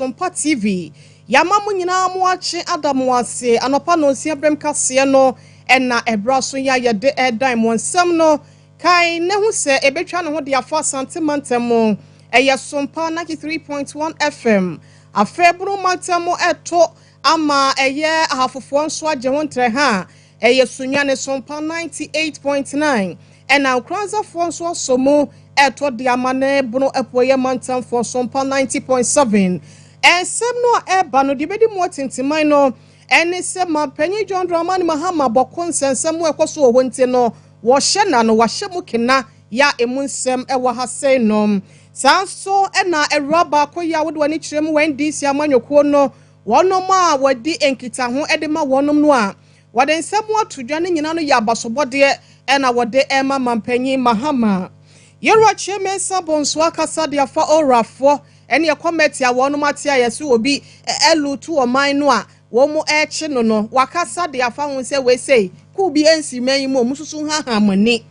Sompa TV. Yɛama mo nyinaa mo akye ada mo ase anɔpa nonsia berɛm kaseɛ no ɛna ɛberɛ so yɛ a yɛde ɛdan mo nsɛm no kae ne ho sɛ ɛbɛtwa ne ho de afa Asante mantam mu. Ɛyɛ Sompa 93.1 FM. Afei Bono mantam mu ɛto ama ɛyɛ ahafofoɔ nso agye ho ntrɛ ha. Ɛyɛ Sunyani Sompa 98.9. Ɛna Nkoranzafoɔ nso asɔ mu ɛtɔ de ama ne Bono apueɛ mantamfoɔ Sompa 90.7. Ɛnsɛm no a ɛreba no deɛ ɛbɛdi mu atintiman no ɛne sɛ Mampanyin John Dramani Mahama bɔko nsɛnsɛm mu ɛkɔ so wɔ hɔ nti no wɔhyɛ na no wahyɛ mu kena ya emu nsɛm ɛwɔ ha sɛn nom. Saa nso ɛna awura baako yi a wode w'ani kyerɛ mu wɔ NDC amanyɔkuo no wɔnom a wɔdi nkitaho ɛde ma wɔnom no a wɔde nsɛm ato dwa no nyinaa no yɛ abasobɔdeɛ ɛna wɔde ɛma Mampanyin Mahama. Yɛwura Kyerɛ Nsa Bonso akasa de afa ɔwurafoɔ ɛne ɛkɔmɛti a wɔnom ate a yɛsɛ obi ɛlutu ɔman no a wɔn mo ɛrekye no wakasa de afa ho sɛ weesei kuu bi ɛnsi man yi mu ɔmo soso haha mo ani.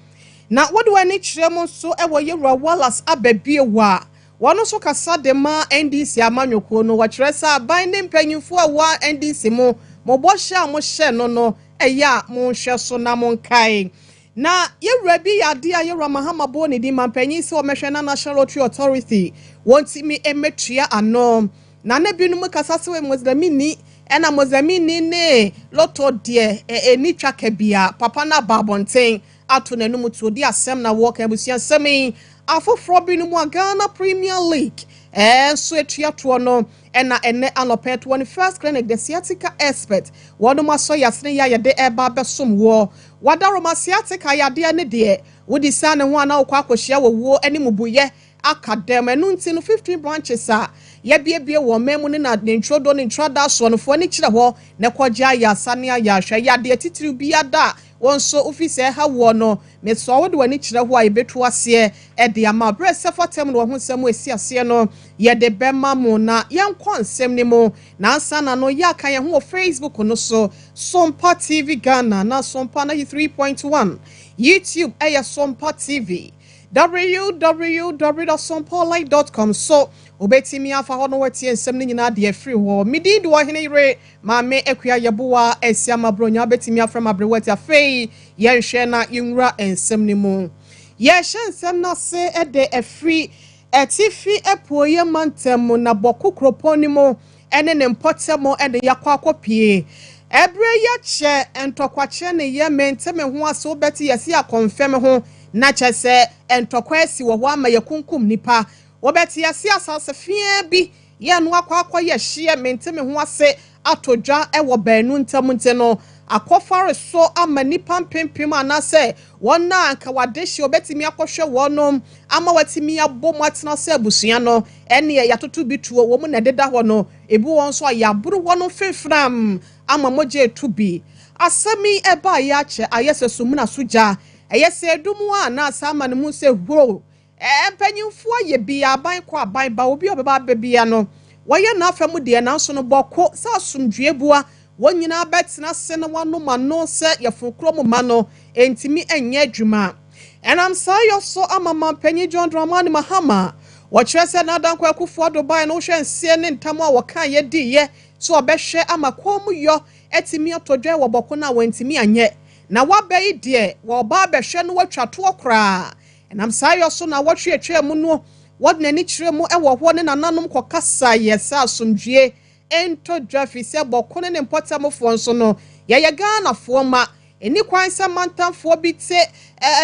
Na wɔde wɔn ani kyerɛ mu nso ɛwɔ Yɛwura Wallace Ababie wɔ a wɔn nso kasa de ma NDC amanyɔkuo no, wɔkyerɛ sɛ aban ne mpanyinfoɔ a wɔ NDC mu mo bɔhyɛ a mo hyɛ no ɛyɛ a mo nhwɛ so na mo nkae. Na yɛwura bi yɛ adeɛ a Yɛwura Mahama bɔ ne din mampanyin sɛ wɔmɛhwɛ na National Lottery Authority wɔntumi mmɛtua ano na ne binom kasa sɛ wɔ Muslimini ɛna Muslimini ne lotto deɛ ɛni twa kabia papa no aba abɔnten ato n'anum tuo di asɛm na wɔka abusua nsɛm yi afoforɔ binom a Ghana Premier League ɛnso atuatoɔ no ɛna ɛnɛ anɔpɛ 21st Clinic, the sciatica expert, wɔnom asɔ yasene yɛ a yɛde ɛba abɛsom wɔ wadaroma sciatica yadeɛ ne deɛ wodi saa ne ho a na wokɔ akɔhyia wɔ wuo ne mubuyɛ aka dɛm. Ɛno nti no 15 branches a yɛbiebie wɔ ɔman mu ne na ne ntwodo ne ntrada soɔnofoɔ ne kyerɛ hɔ na kɔgye ayɛ asa ne ayɛ ahwɛ yadeɛ titiriw bi ada a wɔn nso ofi sɛ ɛha woɔ no mesɔɔ wode w'ani kyerɛ hɔ a yɛbɛtu aseɛ ɛde ama berɛ sɛ fatam no wɔn ho nsɛm esi aseɛ no yɛde bɛma mo. Na yɛnkɔ nsɛm no mu na ansa na no yɛaka yɛn ho wɔ Facebook no so, Sompa TV Ghana na Sompa 93.1, YouTube ɛyɛ Sompa TV, www.sompaonline.com so obetumi afa hɔ no watie nsɛm no nyinaa deɛ afiri hɔ. Medin de ɔhene yere Maame Akua Yɛboa asi ama Buronya, wobɛtumi afrɛ ma aberewati. Afei yɛnhwɛ na yɛnwura nsɛm no mu. Yɛhyɛ nsɛm no ase de afiri atifi apuoyɛ mantam mu na Bɔko kuropɔn no mu ɛne ne mpɔtam ɛde yɛakɔ akɔpie. Ɛberɛ yɛkyɛ ntɔkwakyɛ ne yɛ mente me ho ase wobɛte yɛsi akɔmfɛm ho na kyɛ sɛ ntɔkwa asi wɔ hɔ ama yɛkunkum nipa. Wɔbɛte yɛse asase fia bi yɛ no akɔ akɔyɛ hyeɛ mente me ho ase ato dwa ɛwɔ baanu ntam nti no akɔfare so ama nipa mpempem anaasɛ wɔn a nka wade hye wɔbɛtumi akɔhwɛ wɔnom ama wɔatumi abɔ mu atena sɛ abusua no ɛne yɛatoto bi tuo wɔn mu na ɛdeda hɔ no ebi wɔn nso a yɛaboro wɔn fimfram ama mogya etu bi. Asɛm yi ɛbaa yɛ akyɛ ayɛ sɛ sumina so gya ɛyɛ sɛ edum a na asa ama ne mu sɛ huro mpanyinfoɔ yɛ bi aban kɔ aban ba obi a ɔbɛba aba bia no wɔyɛ n'afa mu deɛ nanso no bɔko sɛ asomdue bua wɔn nyinaa bɛtena ase na wɔanom ano sɛ yɛfo kurom ma no ntumi nyɛ adwuma. Ɛnam saa yɔ so ama mampanyin John Dramani Mahama wɔkyerɛ sɛ n'adanko Akufo Addo bae no wohwɛ nseɛ ne ntam a wɔka yɛ diiɛ so ɔbɛhwɛ ama kɔn mu yɔ atumi atɔ dwa wɔ bɔko no a wɔntumi anyɛ na waba yi deɛ wɔba abɛhwɛ no watwa toɔ koraa. Ɛnam saa yɔ so na wɔtwe atwa mu no wɔde n'ani kyerɛ mu wɔ hɔ ne nananom kɔkasa yɛ sɛ asomdwie ntɔ dwa fi sɛ bɔko ne ne mpɔtamfoɔ nso no yɛyɛ Ghanafoɔ ma ɛni kwan sɛ mantamfoɔ bi te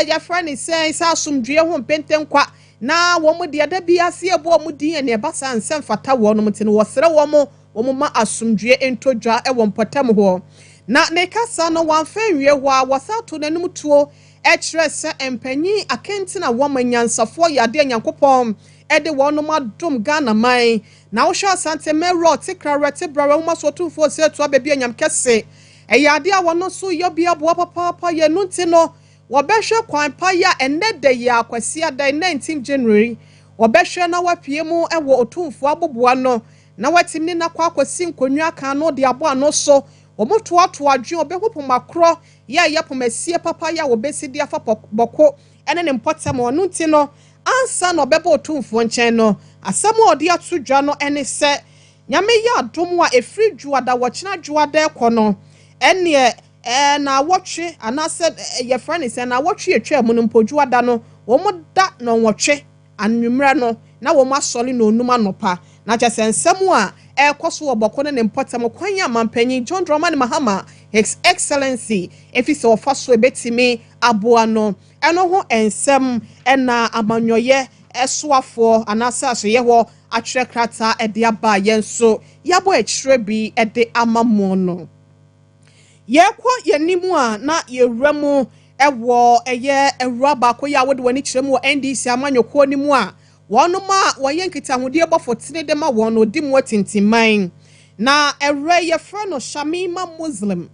yɛfrɛ ne sɛ sɛ asomdwie ho mpentenkwa na wɔn deɛ da bi ase ɛbɔ wɔn din ɛne ɛba saa nsɛm fata wɔn nti no wɔsrɛ wɔn ma asomdwie ntɔ dwa wɔ mpɔtam hɔ. Na ne kasa no wɔamfa nwie hɔ a wɔsa to n'anim tuo ɛkyerɛ sɛ mpanyin akenten a wɔn anyansafoɔ yɛ adeɛ Nyankopɔn ɛde wɔn adom Ghana man na wohwɛ Asante mɛrɔ te krawrɛ te brarɛ nwoma so ɔtumfoɔ sɛ atua baabi anyam kɛse ɛyɛ adeɛ a wɔn nso yɛ bi aboa papaapa yɛ no nti no wɔbɛhwɛ kwan pa yɛ a ɛnɛ da yi akwasi ada 19 January wɔbɛhwɛ na wapue mu ɛwɔ ɔtumfoɔ aboboa no na watumi ne nakɔ akɔsi nkonnwa kan no de abɔ ano so wɔn toatoa adwene ɔbɛho poma korɔ yɛ a ɛyɛ poma sie papa yɛ a wɔbɛsi de afa bɔko ɛne ne mpɔtam. Ɔno nti no ansa na ɔbɛbɔ ɔtumfoɔ nkyɛn no asɛm a ɔde ato dwa no ɛne sɛ Nyame yɛ adom a, ɛfiri Dwoada, wɔkyena Dwoada ɛkɔ no, ɛneɛ na awɔtwe anaasɛ yɛfrɛ ne sɛ na awɔtwe atwa mu no mpo, Dwoada no wɔn da 8 anwummerɛ no na wɔn asɔre na 5 anɔpa. Na kyɛ sɛ nsɛm a ɛrekɔ so wɔ Bawku ne ne mpɔtam kwan a mampanyin John Dramani Mahama, His Excellency, efi sɛ ɔfa so ebetumi aboa no, ɛno ho nsɛm ɛna amanyɔyɛ ɛsoafoɔ anaasɛ asoyɛ hɔ atwerɛ krataa ɛde aba. Yɛn nso yɛabɔ akyerɛ bi ɛde ama mo no. Yɛkɔ yɛn anim a, na yɛwura mu ɛwɔ ɛyɛ awura baako yi a wɔde wɔn ani kyerɛ mu wɔ NDC amanyɔkuo no mu a wɔnom a wɔyɛ nkitahodie bɔfo tene de ma wɔn no odi mu atintimman. Na awura yi, yɛfrɛ no Shamima Muslim.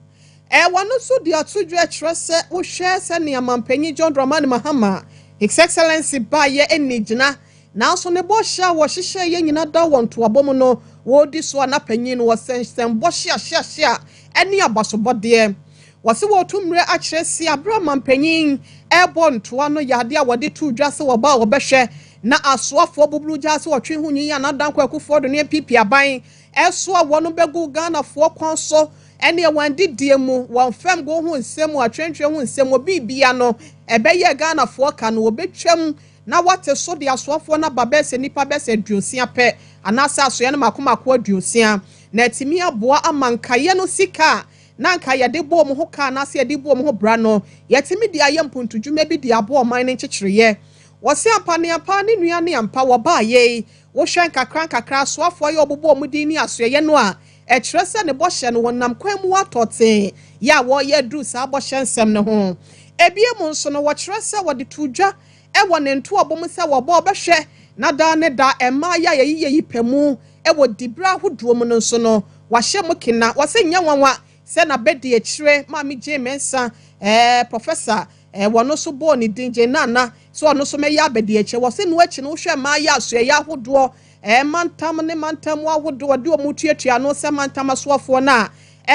Ɛwɔ no nso de ato dwa kyerɛ sɛ wohwɛ sɛnea mampanyin John Dramani Mahama, His Excellency, baayɛ ani gyina, nanso ne bɔhyɛ a wɔhyehyɛ yɛ nyina da wɔ ntoabɔ mu no wɔredi so a, n'apanyin no wɔsɛnsɛn bɔhyɛ ahyeahyɛ a ɛne abasobɔdeɛ. Wɔsi wɔtu mmerɛ akyerɛ si abere mampanyin ɛrebɔ ntoa no yɛ adeɛ a wɔde to dwa sɛ wɔba a wɔbɛhwɛ na asoafoɔ buburu gya sɛ wɔtwe ho nyi anadan Akufo-Addo ne NPP aban ɛso a wɔn bɛgu Ghanafoɔ kɔn so, ɛne wɔn didie mu, wɔn fam go ho nsɛm, atwentwɛn ho nsɛm, obi bia no ɛbɛyɛ Ghanafoɔ ka no wɔbɛtwam na wɔte so de asoafoɔ no aba bɛsɛ nipa bɛsɛ 60 pɛ anaasɛ asoɛ no mako mako 60 na atumi aboa ama nkaeɛ no sika a na nka yɛde bɔ wɔn ho kaa anaasɛ yɛde bɔ wɔn ho bra no, yɛtumi de ayɛ mpuntudwuma bi de aboa ɔman no nkyekyereyɛ. Wɔsi ampa ne ampa ne nua ne ampa wɔbaa yɛ wohwɛ nkakra nkakra asoafoɔ yɛ ɔbobɔ wɔn din ne asoɛyɛ no a, ɛkyerɛ sɛ ne bɔhyɛ no wɔnam kwan mu atɔ tee yɛ a wɔreyɛ duru saa bɔhyɛ nsɛm no ho. Ebie mu nso no, wɔkyerɛ sɛ wɔde to dwa ɛwɔ ne ntoabɔ mu sɛ wɔbɔ ɔbɛhwɛ na daa ne da mmaa yɛ a yɛyi yɛyi pɛ mu ɛwɔ dibere ahodoɔ mu no nso no wahyɛ mu kena. Wɔsɛ nyɛ nwanwa sɛ n'abɛdi akyire Maame Jean Mensa, Professor, wɔn nso bɔɔ ne din Jane Nana so ɔno nso mɛyɛ abɛdi akyire. Wɔsɛ no akyi no, wohwɛ mmaa yɛ asoɛyɛ ahodoɔ, mantam ne mantam ahodoɔ de wɔn tuatua no sɛ mantam asoafoɔ no a,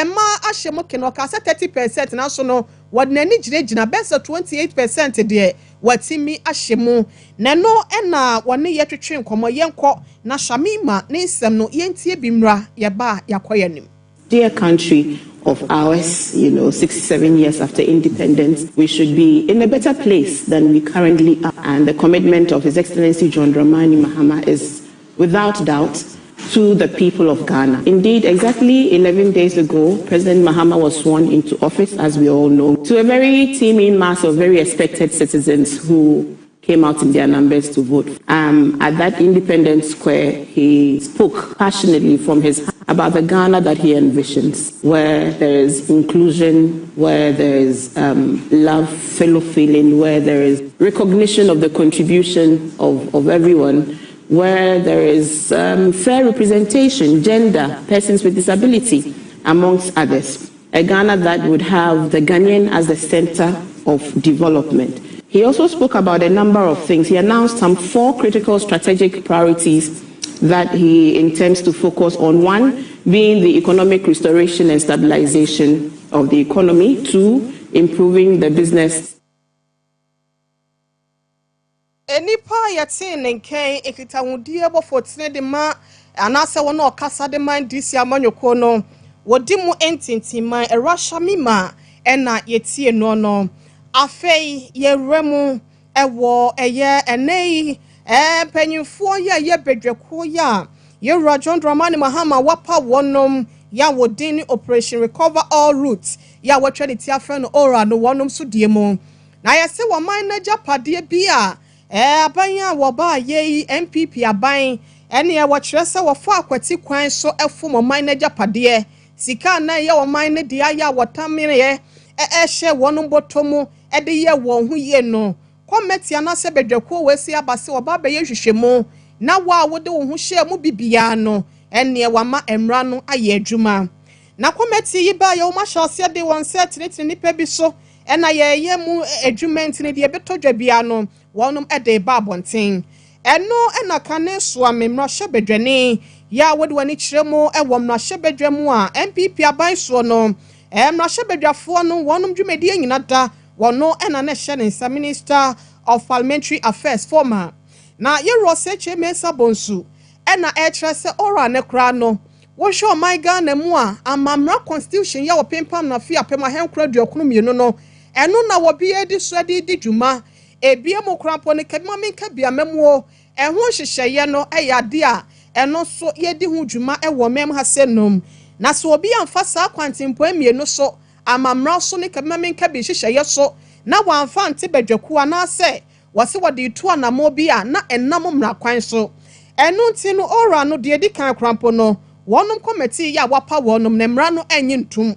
mmaa ahyɛ mu kena. Ɔka sɛ 30% nanso no wɔde n'ani gyinagyina bɛsɛ 28% deɛ wɔatumi ahyɛ mu. Na ɛno ɛna wɔne yɛtwetwe nkɔmmɔ. Yɛnkɔ na Shamima ne nsɛm no yɛntie bi mmra. Yɛba a, yɛakɔ yɛn anim. Dear country of ours, 67 years after independence, we should be in a better place than we currently are. And the commitment of His Excellency John Dramani Mahama is without doubt to the people of Ghana. Indeed, exactly 11 days ago, President Mahama was sworn into office, as we all know, to a very teeming mass of very expected citizens who came out in their numbers to vote. At that Independence Square, he spoke passionately from his heart about the Ghana that he envisions, where there is inclusion, where there is love, fellow feeling, where there is recognition of the contribution of everyone, where there is fair representation, gender, persons with disability, amongst others. A Ghana that would have the Ghanaian as the center of development. He also spoke about a number of things. He announced some four critical strategic priorities that he intends to focus on. One being the economic restoration and stabilization of the economy. Two, improving the business Nipa a yɛtee ne nkɛn nkitahodie bɔfo tene de ma anaasɛ wɔn a ɔkasa de ma NDC amanyɔkuo no wɔdi mu ntintimman, ɛwura Shamima, ɛna yɛtie no. Afei yɛwura mu ɛwɔ ɛyɛ ɛnɛ yi mpanyinfoɔ yɛ ɛyɛ badwakuo yi a yɛwura John Dramani Mahama wapa wɔnom yɛ a wɔdin ne Operation Recover All Loot yɛ a wɔatwa ne ti afrɛ no ORAL no, wɔnom so die mu na yɛsɛ wɔman n'agyapadeɛ bi a aban a wɔbaa yɛ yi, NPP aban, ɛneɛ wɔkyerɛ sɛ wɔfa akwati kwan so ɛfom ɔman n'agyapadeɛ, sika a na ɛyɛ ɔman no deɛ ayɛ a wɔtamereɛ ɛhyɛ wɔn bɔtɔ mu ɛde yɛ wɔn ho yie no. Kɔmɛti anaasɛ badwakuo wɔ esi aba sɛ ɔba abɛyɛ nhwehwɛmu na wo a wode wo ho hyɛ mu bibiara no, ɛneɛ wama mmara no ayɛ adwuma. Na kɔmɛti yi ba yɛ wɔn ahyɛ aseɛ de wɔn nsa tenetene nipa bi so, ɛna yɛyɛ mu adwuma ntini deɛ ɛbɛtɔ dwa biara no wɔnom de ba abɔnten. Ɛno ɛna kane Suame mmarahyɛbadwani yɛ a wɔde wɔn ani kyerɛ mu ɛwɔ mmarahyɛbadwa mu a NPP aban soɔ no, mmarahyɛbadwafoɔ no wɔnom dwumadie nyina da wɔno ɛna ne hyɛ ne nsa, Minister of Parliamentary Affairs former, na yɛwura Osei Kyei Mensah Bonsu, ɛna ɛkyerɛ sɛ ORAL ne koraa no. Wohwɛ ɔman Ghana mu a, amammara constitution yi a wɔpempam no afe 1992 no, ɛno na wɔbi adi so de di dwuma. Ebie mu koraa mpo no, kabi ma menka bi amamuo ɛho nhyehyɛeɛ no yɛ adeɛ a ɛno nso yɛdi ho dwuma wɔ mɛm ha sɛ nom. Na sɛ obi amfa saa kwantempɔn mmienu so, amammara so ne kabi ma menka bi nhyehyɛeɛ so, na wɔamfa nte badwakuo anaasɛ wɔse wɔde tu anammɔ bi a na ɛnam mmara kwan so. Ɛno nti no, ORAL no deɛ edi kan koraa mpo no, wɔnom committee yi a wapa wɔnom na mmara no ɛnye ntom.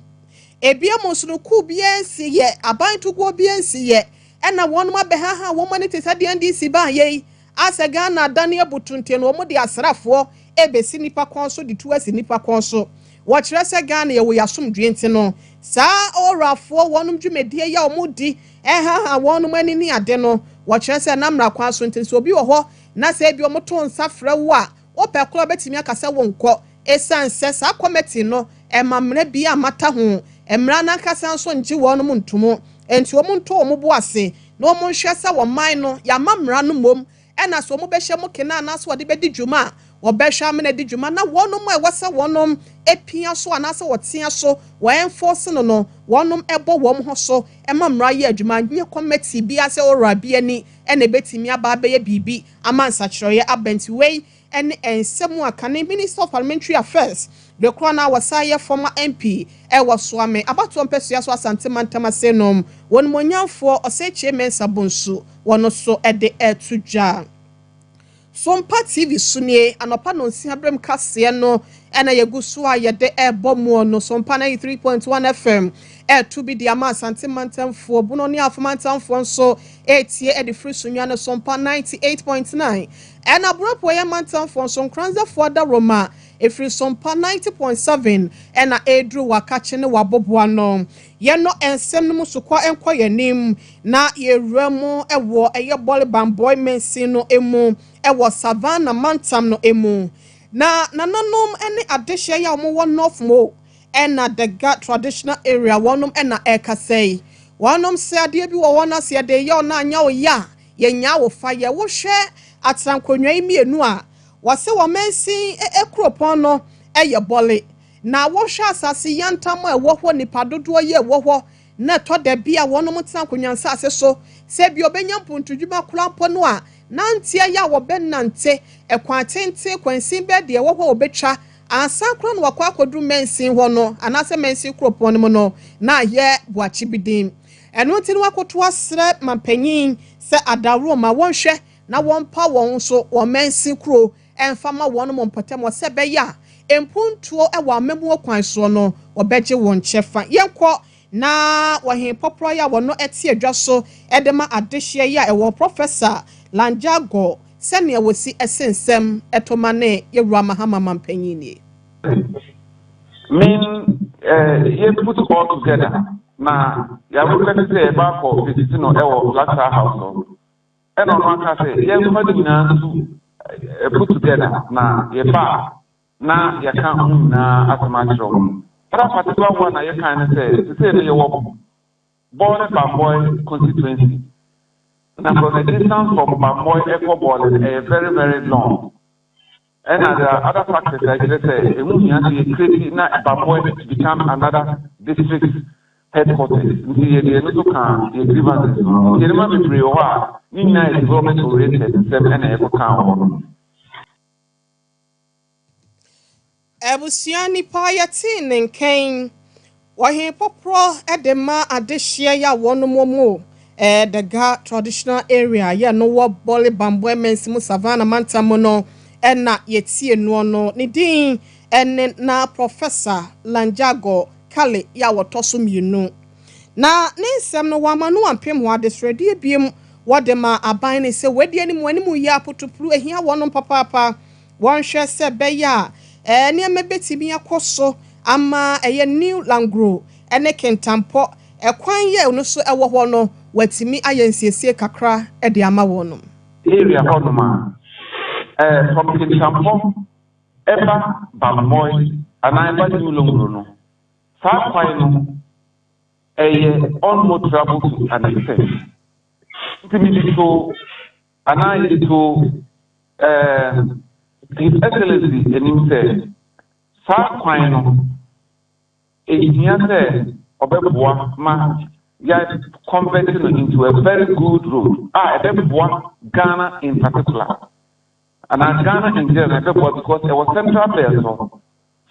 Ebia mu nso no, kuo biara nsi yɛ aban togoɔ biara nsi yɛ, ɛna wɔnom abɛhaha wɔn ani te sɛ deɛ NDC baa yɛ yi asɛ Ghana adane abutunte no, wɔn de asraafoɔ ebesi nipa kɔn so de tu asi nipa kɔn so. Wɔkyerɛ sɛ Ghana yɛwɔ yɛ asomdwe nti no, saa ORALfoɔ wɔnom dwumadie yi a wɔn di ɛhaha wɔnom ani ne ade no, wɔkyerɛ sɛ nam mmara kwan so nti sɛ obi wɔ hɔ na sɛ ebi wɔn to nsa frɛ wo a, wopɛ korɔ bɛtumi aka sɛ wɔnkɔ, ɛsiane sɛ saa committee no ɛma mmara bi a mata ho, mmara n'ankasa nso ngye wɔnom ntomo. Nti wɔn nto wɔn bo ase na wɔn nhwɛ sɛ wɔn man no yɛama mmara no mmom, ɛna sɛ wɔn bɛhyɛ mu kena anaasɛ wɔde bɛdi dwuma a, wɔbɛhwɛ amena di dwuma, na wɔnom a ɛwɔ sɛ wɔnom epia so anaasɛ wɔtea so, wɔn enforce no, wɔnom ɛbɔ wɔn ho so ɛma mmara yɛ adwuma. Nye committee bi asɛ ORAL bi ani ɛna ebɛtumi aba abɛyɛ biribi ama nsakyerɛeɛ aba. Nti wei ɛne nsɛm a kane Minister of Parliamentary Affairs de korɔ na wɔsa yɛ former MP ɛwɔ Soame abatoɔ mpɛsua so, Asante mantam ase nom, wɔn monyamfoɔ Osei Kyei Mensah Bonsu wɔn so ɛde ɛto dwa. Sompa TV so nie, anɔpa 6 berɛm kaseɛ no ɛna yɛgu so a yɛde ɛrebɔ muo no. Sompa 93.1 FM ɛɛto bi de ama Asante mantamfoɔ, Bono ne Afo mantamfoɔ nso ɛretie ɛde firi Sunyani no Sompa 98.9, ɛna Aborɔpoɔ yɛ mantamfoɔ nso, Nkranzafoɔ adaroma ɛfiri Sompa 90.7 ɛna ɛreduru wakakye ne waboboa no. Yɛno nsɛm no mu so kɔ nkɔ yɛn anim na yɛwura mu ɛwɔ ɛyɛ Bole Bamboi mansin no emu ɛwɔ Savannah mantam no emu, na nananom ne adehyeɛ yi a wɔwɔ North Mo ɛna Dega traditional area, wɔnom ɛna ɛrekasa yi. Wɔnom sɛ adeɛ bi wɔ wɔn ase yɛde yɛ ɔno anya wo yɛ a yɛnya wo fa yɛ. Wohwɛ atenankonnwa yi mmienu a wɔsɛ wɔn mansin kuropɔn no ɛyɛ Bole, na wɔhwɛ asase yantam a ɛwɔ hɔ, nipa dodoɔ yi a ɛwɔ hɔ, na ɛtɔ da bi a wɔnom tena akonnwa nsase so sɛ bi ɔbɛnya mpuntudwuma koraa mpo no a, nanteɛ yɛ a wɔbɛnante ɛkwan tenten kwansin bɛɛ deɛ ɛwɔ hɔ a wɔbɛtwa ansa koraa na wakɔ akɔduru mansin hɔ no anaasɛ mansin kuropɔn no mu no na ayɛ buakye bi din. Ɛno nti no, wakoto asrɛ mampanyin sɛ adaworo ma wɔnhwɛ na wɔmpa wɔn nso wɔn mansin kuro ɛmfa ma wɔn mo mpɔtam wɔ sɛ ɛbɛyɛ a mpuntuo ɛwɔ amamuo kwan soɔ no wɔbɛgye wɔn kyɛfa. Yɛnkɔ na wɔhen pɔporɔ yi a wɔno ɛte adwa so ɛde ma adehyeɛ yi a ɛwɔ, Professor Lanjago, sɛnea wɔsi ɛse nsɛm ɛto ma ne yɛwura Mahama mampanyin nie. Mean yɛ put all together na yàrá sɛ yɛba akɔ visit no ɛwɔ Flagstaff House no, ɛna ɔno aka sɛ yɛmfa ne nyinaa nso put together na yɛba a na yɛka ho nyinaa asɛm akyerɛ wɔn. Other particular one na yɛka ne sɛ sisei no yɛwɔ Bole Bamboi constituency, na from the distance from Bamboi ɛkɔ Bole no ɛyɛ very very long, ɛna there are other factors a ɛkyerɛ sɛ emu hia sɛ yɛ create na Bamboi to become another district headquarters. Nti yɛde ɛno nso ka yɛ grievances no. Nti nneɛma bebree wɔ hɔ a ne nyinaa yɛ development oriented nsɛm ɛna yɛkɔka wɔ hɔ no. Abusua, nipa yɛtee ne nkɛn, wɔhen poporɔ de ma adehyeɛ yi a wɔnom wɔ mu Dega traditional area yɛ no wɔ Bole Bamboi mansin mu, Savannah mantam mu no, ɛna yɛtie noɔ no. Ne din ɛne na Professor Lanjago Kale yɛ a wɔtɔ so mmienu, na ne nsɛm no wɔama no ampem ho adesrɛdeɛ biem wɔde ma aban ne sɛ wɔadi anim anim yɛ apotopuru ahia wɔnom papaapa. Wɔnhwɛ sɛ bɛyɛ a nneɛma bɛtumi akɔ so ama ɛyɛ New Langro ɛne Kentampɔ ɛkwan yɛ no so ɛwɔ hɔ no, wɔatumi ayɛ nsiesie kakra ɛde ama wɔn. Area hɔnom a from Kentampɔ ɛba Bamboi anaa ɛba New Longro no, saa kwan no ɛyɛ unmotorable to an extent. Nti mede to anaa yɛde to His Excellency anim sɛ Saa kwan no, ehia sɛ ɔbɛboa ma yɛ convert no into a very good road a ɛbɛboa Ghana in particular anaa Ghana in general. Ɛbɛboa because ɛwɔ central belt hɔ.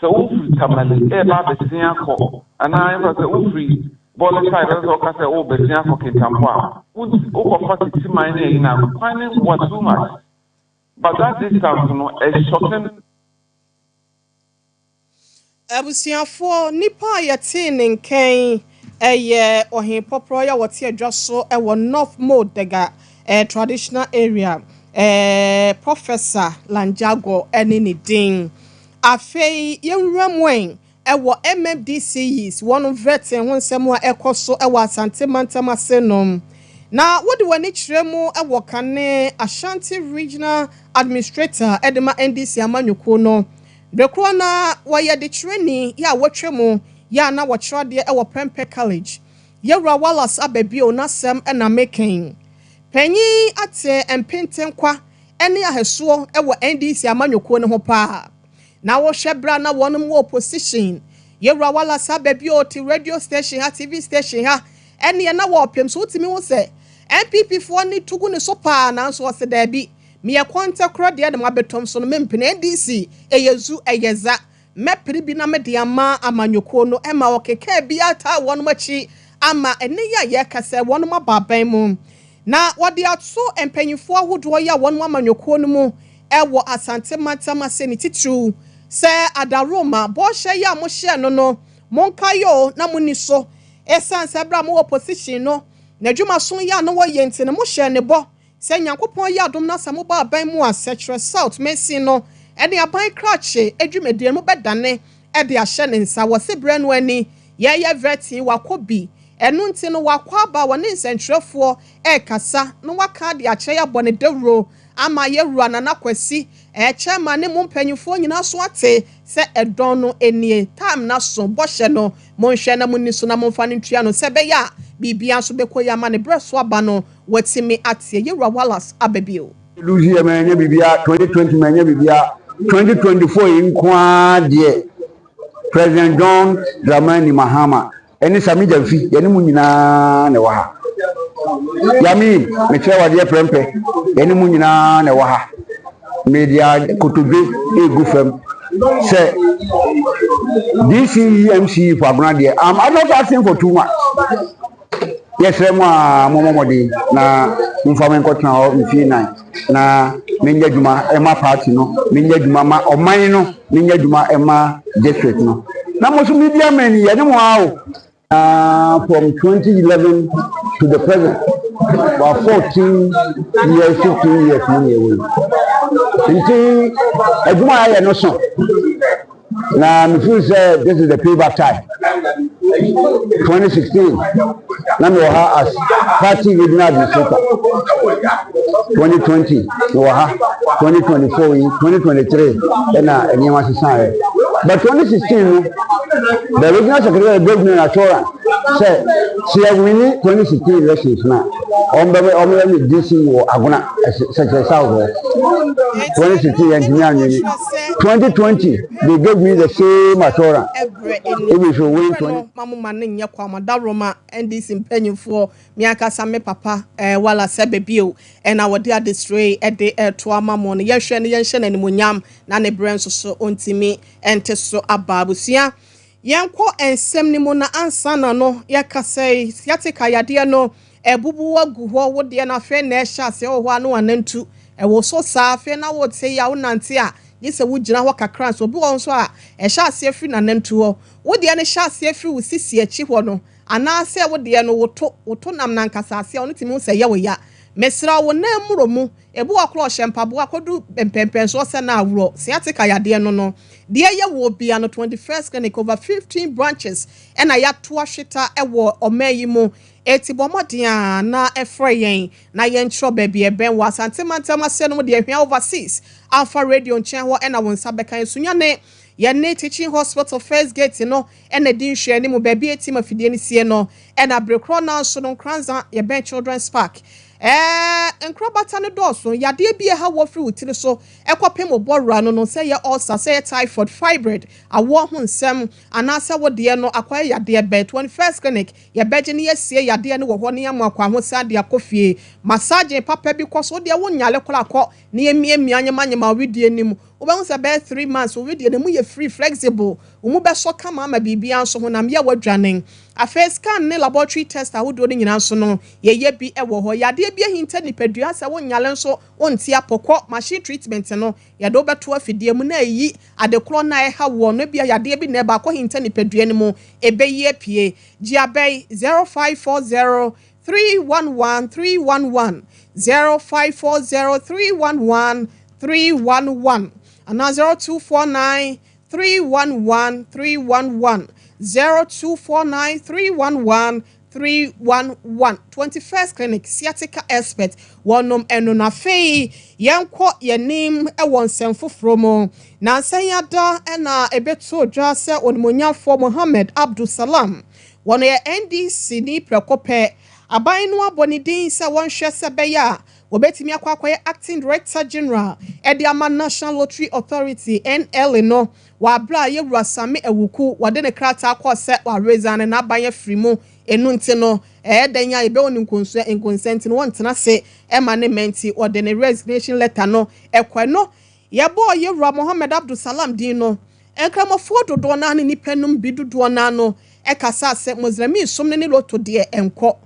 Sɛ wofiri Tamale ɛɛba abɛsia akɔ, anaa yɛmfa sɛ wofiri Bɔɔle side, ɛsɛ sɛ ɔka sɛ wobɛsia akɔ Kintampo a, wokɔfa Titiman ne ɛyi na kwan ne wa too much, but that distance no ɛshorten. Abusuafoɔ, nipa a yɛtee ne nkɛn ɛyɛ Ɔhen Pɔporɔ a wɔte adwa so ɛwɔ North Moodega Traditional Area, Professor Lanjago ɛne ne din. Afei yɛnwura mu ɛwɔ MMDCEs wɔn vetting ho nsɛm a ɛkɔ so ɛwɔ Asante mantam ase nom, na wode w'ani kyerɛ mu ɛwɔ kane Ashanti Regional Administrator ɛde ma NDC amanyɔkuo no bekorɔ na wɔyɛ de kyerɛni yɛ a wɔatwa mu yɛ a na wɔkyerɛ adeɛ ɛwɔ Prempeh College, Yɛwura Wallace Ababio n'asɛm ɛna mekɛn. Panyin ate mpentenkwa ɛne ahɛsoɔ ɛwɔ NDC amanyɔkuo no ho paa, na wɔhwɛ bere a na wɔn wɔ opposition, Yɛwura Wallace Ababio te radio station ha, TV station ha, ɛneɛ na wɔɔpem so wotumi ho sɛ NPP foɔ ne tugu ne so paa, nanso ɔsɛ daabi, meyɛ kɔntɛ korɔ deɛ de mo abɛtɔm so no, mempene NDC, ɛyɛ zu ɛyɛ za, mɛpere bi na mede ama amanyɔkuo no. Ɛma ɔkeka bi ataa wɔn akyi ama ɛne yɛ a yɛreka sɛ wɔn aba aban mu, na wɔde ato mpanyinfoɔ ahodoɔ yi a wɔn amanyɔkuo no mu ɛwɔ Asante mantam ase ne titiriw sɛ adaroma bɔhyɛ yi a mohyɛ no, monka yi o na monni so, ɛsiane sɛ ɛberɛ a mowɔ position no, n'adwumaso yi a na wɔyɛ nti no, mohyɛ ne bɔ sɛ Nyankopɔn yɛ adom na sɛ moba aban mu a, Sɛkyerɛ South mansin no ɛne aban krakye adwumadie no mobɛdane ɛde ahyɛ ne nsa. Wɔ se berɛ no ani yɛyɛ vetting wakɔ bi, ɛno nti no wakɔ aba wɔne nsɛntwerɛfoɔ ɛrekasa na waka de akyerɛ yɛ abɔ ne dawuro ama yɛwura Nana Kwasi ɛkyɛ ma ne mu mpanyinfoɔ nyinaa so ate sɛ ɛdɔn no nie, time na so bɔhyɛ no, monhwɛ na monni so na momfa no ntua no sɛ ɛbɛyɛ a biribia nso bɛkɔ yi ama ne berɛ so aba no watumi ateɛ. Yɛwura Wallace aba bio. Lose yɛ manya bibia 2020, manya bibia 2024 yi nko ara deɛ, President John Dramani Mahama ɛne Sami Gyamfi, yɛne mu nyinaa na ɛwɔ ha. Yamin mekyerɛ wadeɛ prɛmpɛ, yɛne mu nyinaa na ɛwɔ ha. Media kotodwe egu fam sɛ DCE MCE for Agona deɛ, I'm not asking for too much. Yɛsrɛ mu a, mommɔ mmɔden na momfa me nkɔtena hɔ mfie 4 na menyɛ adwuma ɛma party no, menyɛ adwuma ma ɔman no, menyɛ adwuma ɛma district no. Na mo nso media men, yɛne mo a o. From 2011 to the present, about 14 years, 15 years mu na ɛwɔ yi. Nti adwuma a yɛyɛ no so na me feel sɛ this is the payback time. 2016 na mewɔ ha as party regional administrator, 2020 mewɔ ha, 2024 yi, 2023 ɛna nneɛma sesaeɛ. But 2016 no, the regional secretary gave me an assurance sɛ sɛ yɛwin 2016 elections na ɔmbɛbɛ ɔmbɛyɛ me DC wɔ Agona Sɛkyerɛ South hɔ. 2016 yɛntumi anwin. 2020 they gave me the same assurance ɛbrɛ if we should win 20 ma mo ma ne nyɛ kɔ amadaroma NDC mpanyinfoɔ, mi ankasa me papa wala sɛ beebi o, ɛna wɔde adesire ɛde ɛto ama mo no, yɛhwɛ no, yɛnhyɛ n'animonyam na ne brɛ nso so ɔntumi ɛnte so aba. Abusua, yɛnkɔ nsɛm no mu na ansa na no yɛkasa yi, sciatica yadeɛ no ɛbubu agu hɔ, wo deɛ no afei na ɛhyɛ aseɛ wɔ hɔ a na wanantu ɛwɔ so saa, afei na wote yi a wonante a gye sɛ wogyina hɔ kakra nso. Obi wɔ hɔ nso a ɛhyɛ aseɛ firi nanantu hɔ, wo deɛ no hyɛ aseɛ firi wo sisi akyi hɔ no, anaasɛ wo deɛ no woto nam nankasa aseɛ a ɔno tumi ho sɛ ɛyɛ wo ya. Mesrɛ wo, nan mmuro mu ebi wɔ korɔ ɔhyɛ mpaboa akɔdu mpɛmpɛnsoɔ sɛ na aworɔ. Sciatica yadeɛ no deɛ yɛ wɔ bia no, 21st Clinic, over 15 branches ɛna yɛato ahweta ɛwɔ ɔman yi mu. Eti bɔ mmɔden a na ɛfrɛ yɛn na yɛnkyerɛ baabi ɛbɛn wɔ Asante mantam ase no mu deɛ, Hwea Overseas Alpha Radio nkyɛn hɔ ɛna wɔn nsa bɛka. Nsunyane, yɛne Teaching Hospital first gate no ɛna di nhwɛ mu, baabi eti ma fidie no sie no ɛna berekorɔ. Nanso no Nkranza, yɛbɛn Children's Park. Nkorabata no dɔɔso. Yadeɛ bi ɛha wɔ firi wo tiri so ɛkɔpem wo bɔwura no, sɛ yɛ ulcer, sɛ yɛ typhoid, fibroid, awoɔ ho nsɛm, anaasɛ wo deɛ no akɔyɛ yadeɛ bɛɛ, 21st Clinic yɛbɛgye ne yɛsie yadeɛ no wɔ hɔ ne yɛmo akɔ ahosan de akɔ fie. Massage papa bi kɔ so. Wo deɛ wo nyale koraa, kɔ ne yɛmiamia nyamanyama widie no mu. Wobɛhu sɛ bɛyɛ 3 months, wo widie no mu yɛ free, flexible, wo mu bɛsɔ kama ama biribiara nso honam yɛ wadwane. Afei scan ne laboratory test ahodoɔ no nyinaa nso no, yɛyɛ bi wɔ hɔ. Yadeɛ bi ahinta nipadua sɛ wonyale nso wonte apɔkɔ, machine treatment no, yɛde wobɛto afidie mu na ɛyi adekorɔ na ɛha wɔ no. Bia yadeɛ bi na ɛba akɔhinta nipadua no mu, ɛbɛyi apue. Gye abɛyi 0540 311 311, 0540 311 311, anaa 0249 311 311, 0249 311 311. 21st Clinic, sciatica expert wɔnom ɛno. No afei yɛnkɔ yɛnim ɛwɔ nsɛm foforɔ mu. Nansan ada ɛna ɛbɛto dwa sɛ onimonyamfoɔ Mohammed Abdulsalam, wɔn yɛ NDC ni prɛko pɛ, aban no abɔ ne din sɛ wɔnhwɛ sɛ bɛyɛ a wɔbɛtumi akɔyɛ acting director general ɛde ama National Lottery Authority, NLA no, wɔ abere a yɛwura Sammi Awuku wɔde ne krataa kɔɔ sɛ wɔaresign n'aban afiri mu. Enu nti no, ɛyɛ dan a yɛbɛwɔ ne nkonsua nkonsua nti no, wɔntena ase ɛma ne mɛ, nti wɔde ne resignation letter no ɛkɔ. No yɛbɔɔ yɛwura Mohammed Abdulsalam din no, nkramofoɔ dodoɔ naa ne nipa nom bi dodoɔ naa no ɛkasa sɛ Muslimi som ne ne lotto deɛ ɛnkɔ.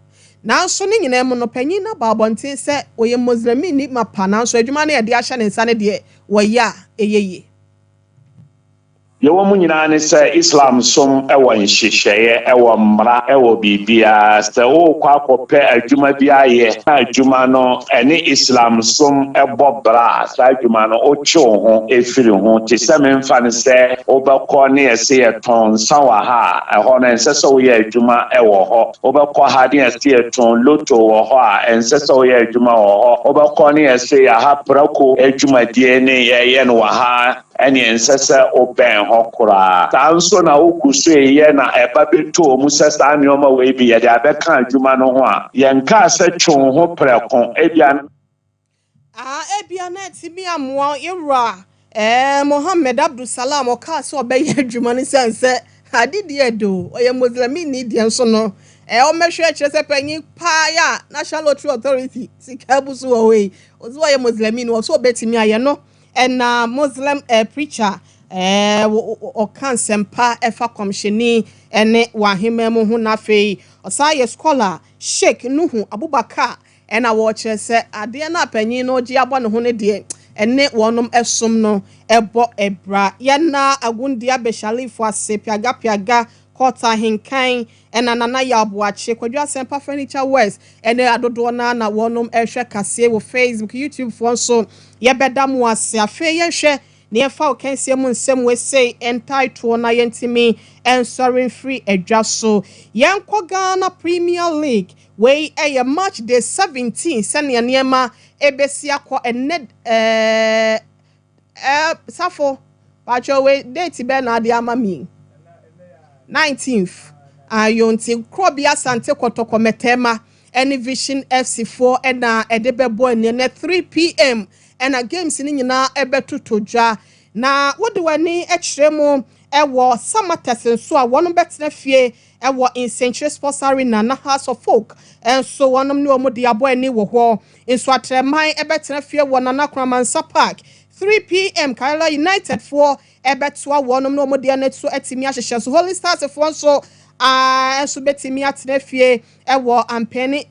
Nanso ne nyinaa mu no, panyin no aba abɔnten sɛ ɔyɛ Muslimi ni mapa, nanso adwuma no yɛde ahyɛ ne nsa no deɛ, wɔyɛ a ɛyɛ yie. Yɛwɔ mu nyinaa ne sɛ Islam som wɔ nhyehyɛeɛ, wɔ mmara, wɔ biribiara. Sɛ wokɔ akɔpɛ adwuma bi ayɛ na adwuma no ɛne Islam som bɔ bra a, saa adwuma no wotwe wo ho ɛfiri ho. Te sɛ memfa no sɛ wobɛkɔ ne yɛsɛ yɛtɔn nsa wɔ ha a, ɛhɔ no ɛnsɛ sɛ woyɛ adwuma wɔ hɔ. Wobɛkɔ ha ne yɛsɛ yɛtɔn lotto wɔ hɔ a, ɛnsɛ sɛ woyɛ adwuma wɔ hɔ. Wobɛkɔ ne yɛsɛ yɛha prako adwumadie ne yɛyɛ no wɔ ha, ɛne ɛnsɛ sɛ wobɛn hɔ koraa. Saa nso na wogu so yɛ na ɛba bɛtɔɔ mu sɛ saa nneɛma wei bi yɛde abɛka adwuma no ho a, yɛnkaa sɛ twe wo ho prɛko ebia. Ah, ebia na ɛtumi amoa yɛwura Mohammed Abdulsalam. Ɔkaa sɛ ɔbɛyɛ adwuma no sɛn sɛ adedi ɛdo ɔyɛ Muslimi ni deɛ nso no, ɔmɛhwɛ kyerɛ sɛ panyin paa yɛ a National Lottery Authority sika abu so wɔ hɔ yi, ɔsɛ ɔyɛ Muslimi no, ɔsɛ ɔbɛtumi ayɛ no. Ɛna Muslim preacher, ɔka nsɛmpa ɛfa kɔmhyɛni ɛne wahema mu ho, n'afei ɔsan yɛ scholar, Sheikh Nuhu Abubakar, ɛna wɔrekyerɛ sɛ adeɛ no a panyin no gye abɔ ne ho no deɛ, ɛne wɔnom ɛsom no ɛbɔ ɛbra. Yɛna agundi abɛhyalifo ase piagapiaga kɔta ahenkan, ɛna Nana yɛ Aboakye Kwadwo Asɛmpa Furniture West ɛne adodoɔ naa na wɔnom ɛhwɛ kaseɛ wɔ Facebook, YouTube foɔ nso, yɛbɛda mo ase. Afei yɛhwɛ na yɛfa wo kɛnseɛ mu nsɛm wesei ntaetoɔ na yɛntumi nsɔre mfiri adwa so. Yɛnkɔ Ghana Premier League. Wei ɛyɛ match day 17, sɛnea nneɛma ɛbɛsi akɔ ɛnɛ. ɛɛ ɛɛ safo patro, wei date bɛɛ na ade ama mi? 19th ayo. Nti Kurɔbi Asante Kɔtɔkɔ mɛtɛɛma ɛne Vision FC foɔ ɛna ɛde bɛbɔ ɛnɛ nɛ 3 p.m. Ɛna games no nyinaa ɛbɛtoto dwa. Na wode w'ani kyerɛ mu ɛwɔ Samartex nso a, wɔn bɛtena fie ɛwɔ Nsɛnkyerɛ Sports Arena, na Hearts of Oak ɛnso wɔn ne wɔn de abɔ ani wɔ hɔ nso. Atrɛman ɛbɛtena fie wɔ Nana Kramansa Park, 3 p.m. Karela United foɔ ɛbɛtoa wɔn ne wɔn deɛ no so ɛtumi ahyehyɛ so. Holy Stars foɔ nso nso bɛtumi atena fie ɛwɔ Ampɛni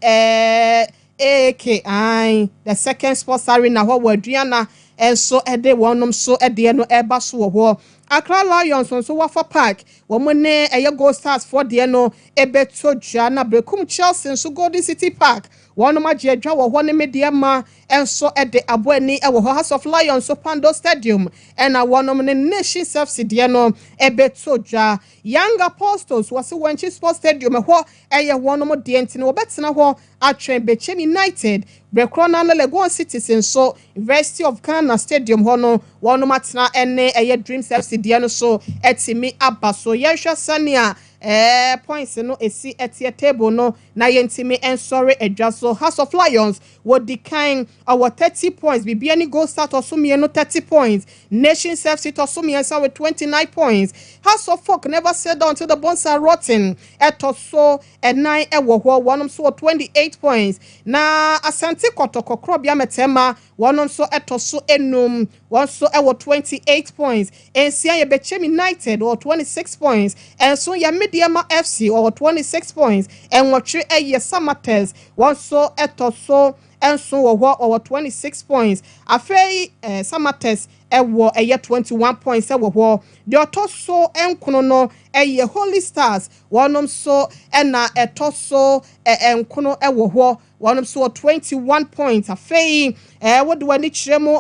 AK ae the Second Sports Arena hɔ wɔ Aduana nso ɛde wɔn nso ɛdeɛ no ɛba so wɔ hɔ. Accra Lions nso, Wafa Park, wɔn ne ɛyɛ Gold Stars foɔ deɛ no ɛbɛto dwa. Na Brekum Chelsea nso, Golden City Park, wɔn agye adwa wɔ hɔ ne Medeama nso ɛde abɔ ani ɛwɔ hɔ. House of Lions nso, Pando Stadium ɛna wɔn ne Nations FC deɛ no ɛbɛto dwa. Young Apostles wɔsi Wɔnkyi Sports Stadium, ɛhɔ ɛyɛ wɔn deɛ, nti no wɔbɛtena hɔ atwɛn Bechem United. Brɛkorɔ no ano, Legon Cities nso, University of Ghana Stadium hɔ no, wɔn atena ɛne ɛyɛ Dreams FC deɛ no so ɛtumi aba so. Yɛnhwɛ sɛnea Points no esi ɛteɛ table no na yɛntumi nsɔre adwa so. Hearts of Lions wɔdi kan, ɔwɔ 30 points. Bibiani Gold Stars tɔ so mmienu, 30 points. Nations FC tɔ so mmiɛnsa with 29 points. Hearts of Oak, never sit down until the bones are rotten, ɛtɔ so ɛnan ɛwɔ hɔ, wɔn nso wɔ 28 points. Na Asante Kɔtɔkɔ Korɔbea Mɛtɛma, wɔn nso ɛtɔ so enum, wɔn nso ɛwɔ 28 points. Nsia yɛ Bɛkyɛm United, wɔ 26 points. Ɛnso yɛ Medeama FC, wɔwɔ 26 points. Ɛnwɔtwe ɛyɛ Samartex, wɔn nso ɛtɔ so nso wɔ hɔ, ɔwɔ 26 points. Afei Samartex ɛwɔ ɛyɛ 21 points ɛwɔ hɔ. Deɛ ɔtɔ so nkono no ɛyɛ Holy Stars, wɔn nso ɛna ɛtɔ so nkono ɛwɔ hɔ, wɔn nso wɔ 21 points. Afei wɔde wɔn ani kyerɛ mu.